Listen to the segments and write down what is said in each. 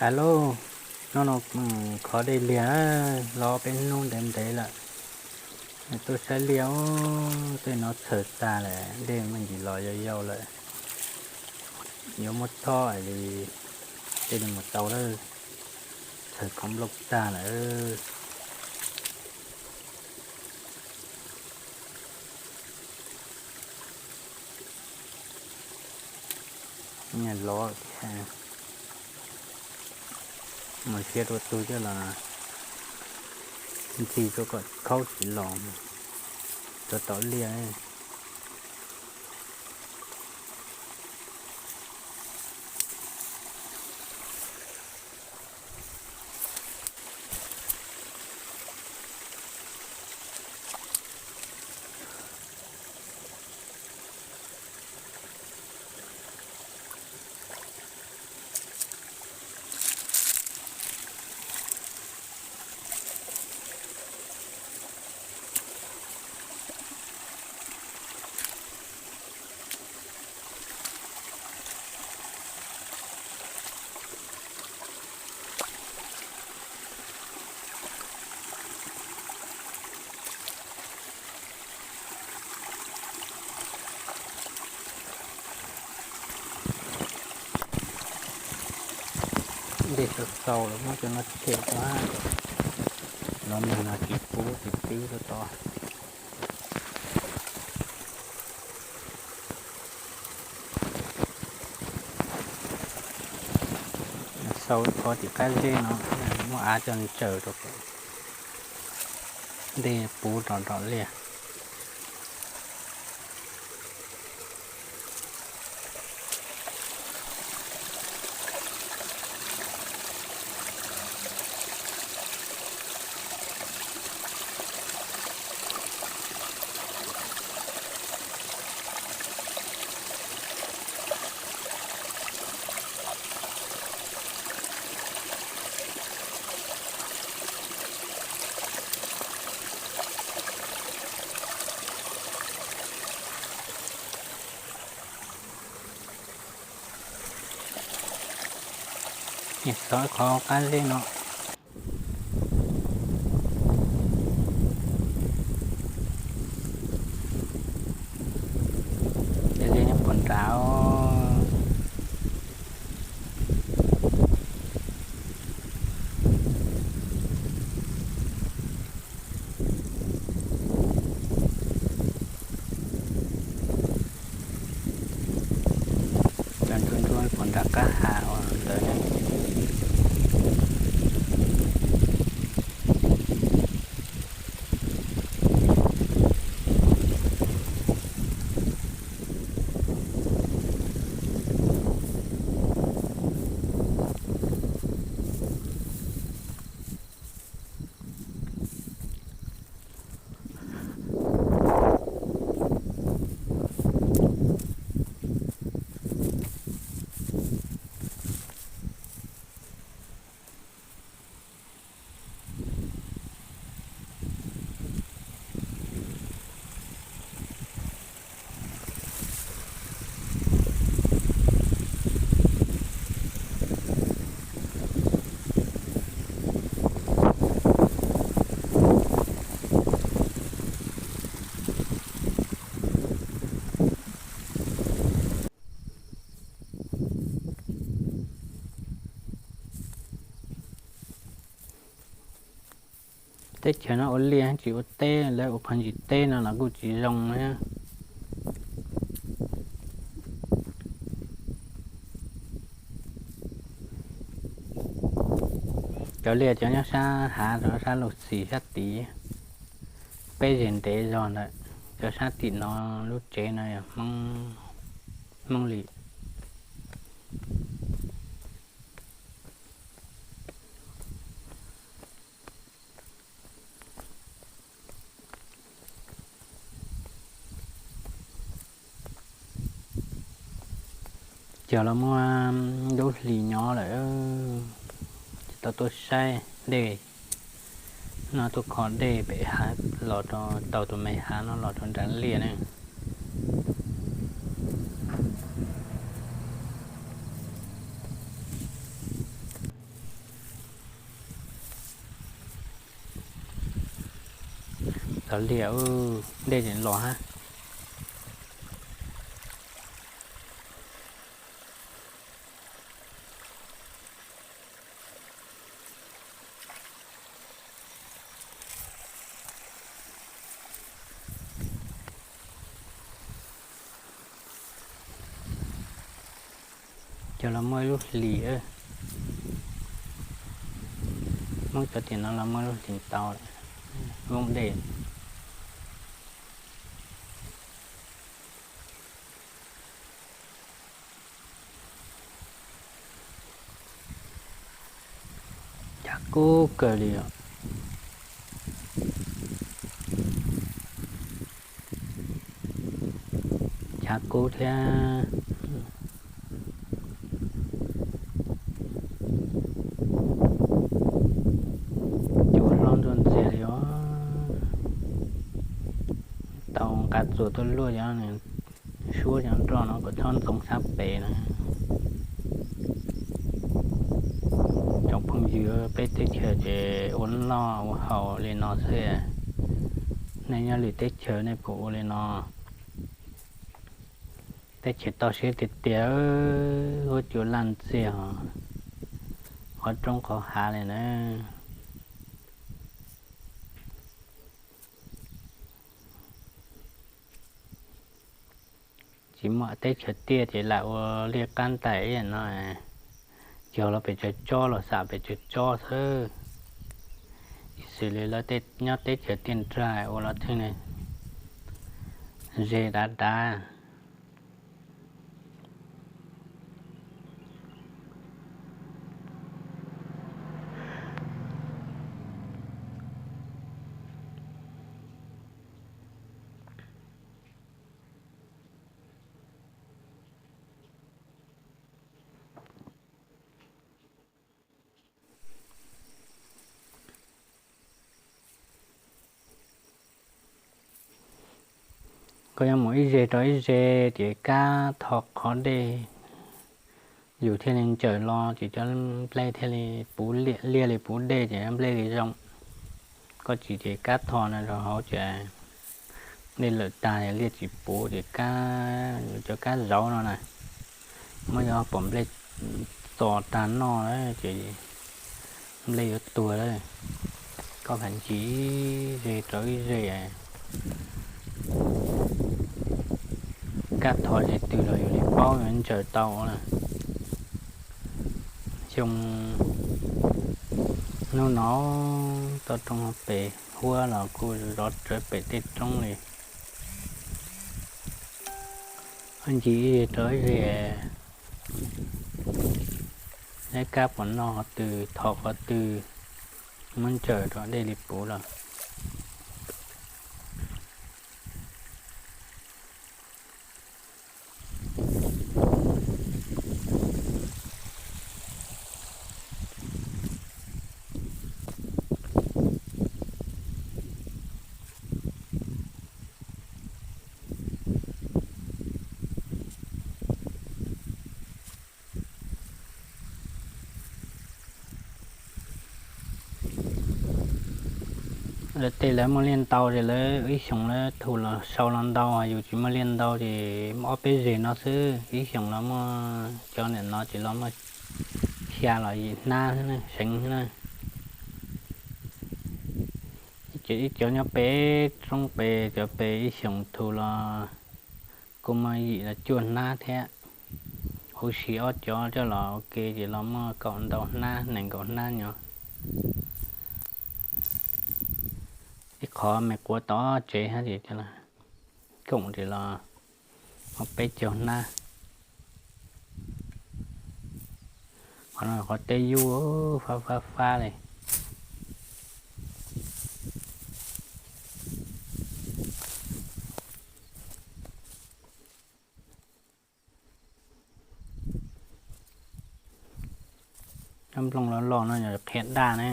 Alo, no no, khov dej liag, los peb hnub ntev ntev lawm, tuaj saib liaj, tej no txhaws tag lawm, dej me ntsis los yau yau lawm, yuav muab thob li, tej li mus tau lawm, txhaws khov nplooj tag lawm. Nyias lov thiab, mus siab rau tug coj los ntxig rau kom khaub tsis los, rau tom liaj. Dej xaus xaus lawm, muab cov no tshem rau hab, los nag no tsis pub tsis pib rau tod. Xaus ib qho tim qab zeb no, muab av coj ntsaws rau kom dej puv rov rau liaj. Xaus qhov qab zeb no. Cov liaj nyob puag nrad. Cov ntsuab ntsuab puag nram qab hav ua ntawd ne. Teb chaws no ua liaj tsis ua teb, lawv ua phov ntsis teb no los kuj tsis zoo thiab. Cov liaj cov nyob sab hav rau sab Lauj Xis sab tid, peb zeg ntev zog ntawm cov sab tim no, lub tsev no yog Hmoob li. Cog los muaj lub hlis nyob lawm, tsis tau tuaj saib dej. No tuaj kho dej pem hav los rau, taug tus me hav no los rau nram liaj ne. Cov liaj, dej tseem los hab. Cov los muaj ib lub hlis, muab cov tiam no los muaj lub hlis tau lawm, vooj dej. Chav kub kawg li os. Chav kub thiab. Cua hlob nruj ntxiag li os. Tau nqa txuas tuaj luaj cov suab cov nroj no kom txhob ntxoov sab pem na. Cov phooj ywg, peb teb chaws ces ua noj ua haus li no xwb. Nej nyob lwm teb chaws nej puas ua li no? Teb chaws toj siab tiag tiag, huab cua laj ntxiag, qhov roob qhov hav li na. Tsis muaj teb chaws tiaj ces lam ua liaj qab ntais ib yam no, yog los pem tsaws tsob los xam pem tsaws tsob xwb. Ib xws li lawv nyob teb chaws tiaj nrag ua los thiaj ze dav dav. Koj yuav mus ib ze rau ib ze ces kab tho qhov dej, yus thiaj li ntsawm los ces cov nplej thiaj li puv liaj, liaj li puv dej ces nplej li zoo. Koj tsis ces kab tho no rau hauv ces dej lawm tag liaj tsis puv ces kab, cov kab zauv no na, muab cov pom nplej txo tag noj ces nplej yuav tuag lawm. Koj lam ncig ib ze rau ib ze, kab tho ze twg los yus li paub yuav ntsawm tau lawm. Xyoo hnub no toj roob pem huab los kuj zov rawv pem tej roob li. Ncig ib ze rau ib ze, saib kab puas noj qhov twg tho qhov twg, muab ntsawm rau dej li puv los. Lawv tej lawv muaj liaj ntau ces lawv ib xyoos lawv thu los sau los ntau, yus tsis muaj liaj ntau ces muaj ob peb zeg no xwb, ib xyoos los muaj, cov niam no ces los muaj xya los yim hnab, seev na. Ces ib cov nyob pem roob pem, cov pem ib xyoos thu los kuj muaj yim los cuaj hnab thiab. Huv si ob cov coj los ua ke ces los muaj kaum ntau hnab, nees nkaum hnab nyob. Ib qhov me quav tom tsev hab ces koom ces los muaj peb caug hnab. Qhov no qhov teb yub fab fab fab li. Cov nplooj loj loj no yog qhia daj ne.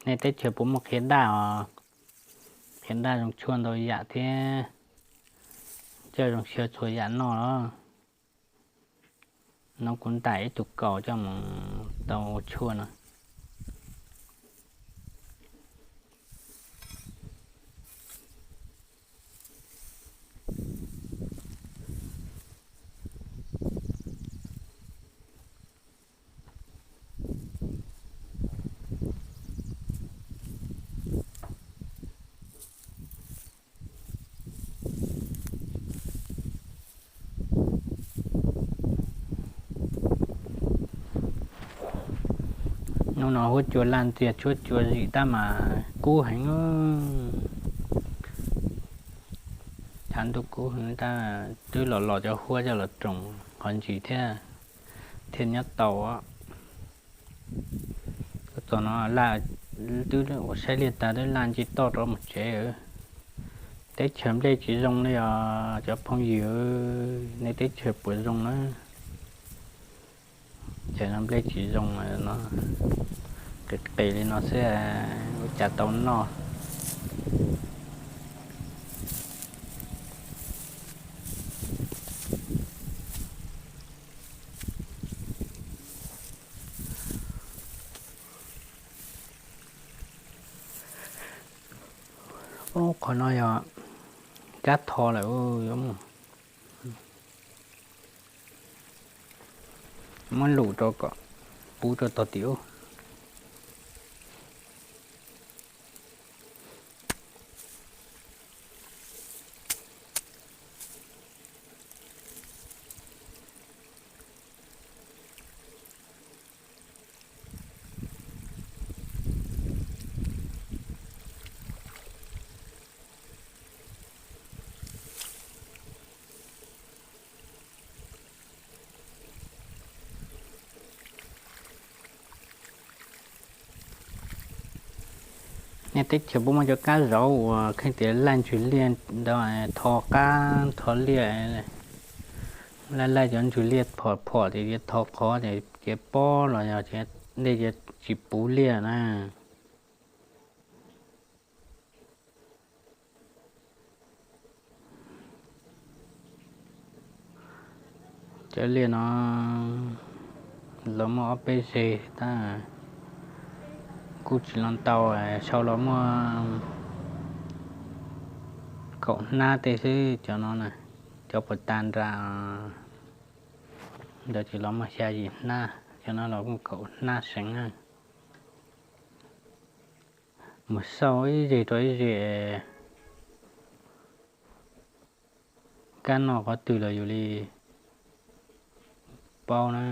Nej teb chaws puas muaj qhia daj os? Qhia daj zoo tshuaj ntau yam thiab, coj zoo xyaw txhua yam noj los. No kuv ntaim ib tug kaus coj mus tau ua tshuaj no. Hnub no huab cua laj ntxiag tshuab cua zim tab mas kub heev. Tshav ntuj kub heev tab twb los los cov huab coj los roos qhov ntsis thiab, thiaj nyob tau. Txog no twb ua saib liaj tag twb laj nce toj rov mus tsev. Teb chaws nplej tsis zoo li os cov phooj ywg, nej teb chaws puas zoo na? Ces no nplej tsis zoo no, qis qis li no xwb, ua cas tau noj. Qhov no yog kab tho lawm, yuav muab lus rau kom puv rau tog tim ub. Nej teb chaws puas muaj cov kab zauv uas kheej tias laij ntsws liaj ntawd, tho qab tho liaj, laij laij cov ntsws liaj phom phom ces tho qhov ces pob los yog nej tsis puv liaj na. Cov liaj no los muaj ob peb zeg tab kuj tsis los ntau, sau los muaj kaum hnab tej xwb cov no na. Cov puas tas nra ntawd ces los muaj xya yim hnab, cov no los muaj kaum hnab seev na. Mus xauj ib zeg rau ib zeg, kab noj qhov twg los yus li paub na.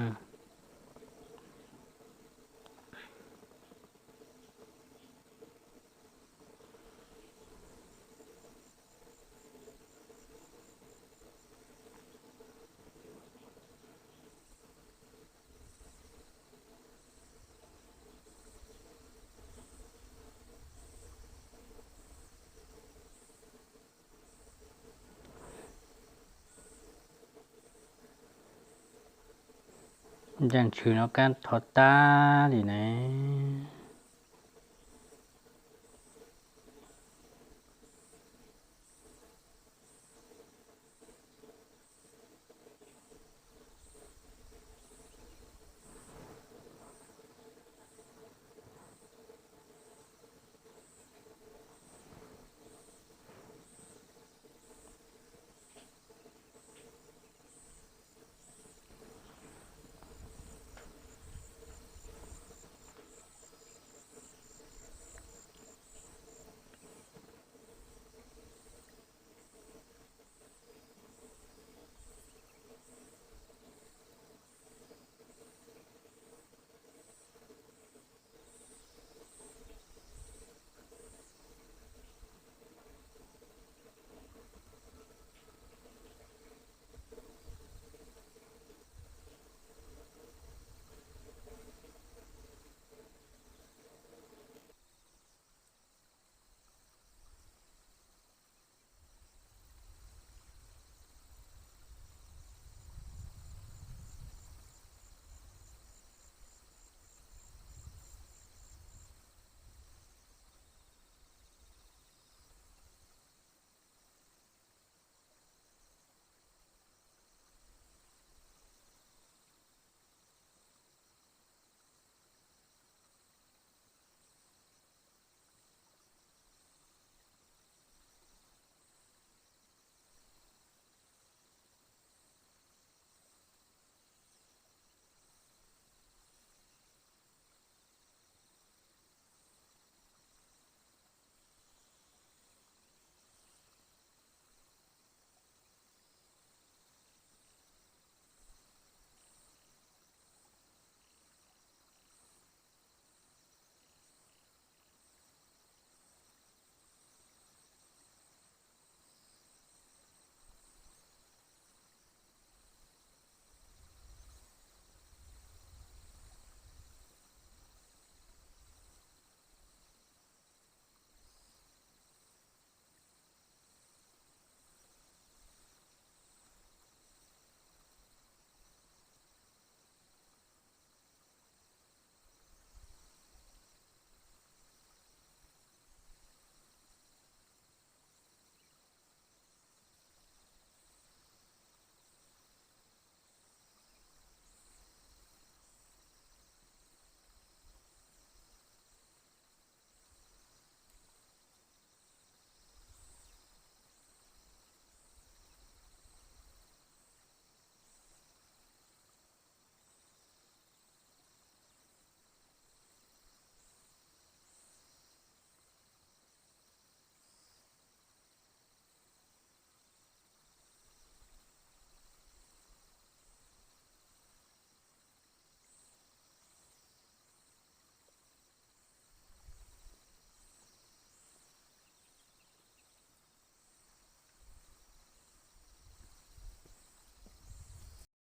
Ntsaj ntshw no kab tho tag li ne.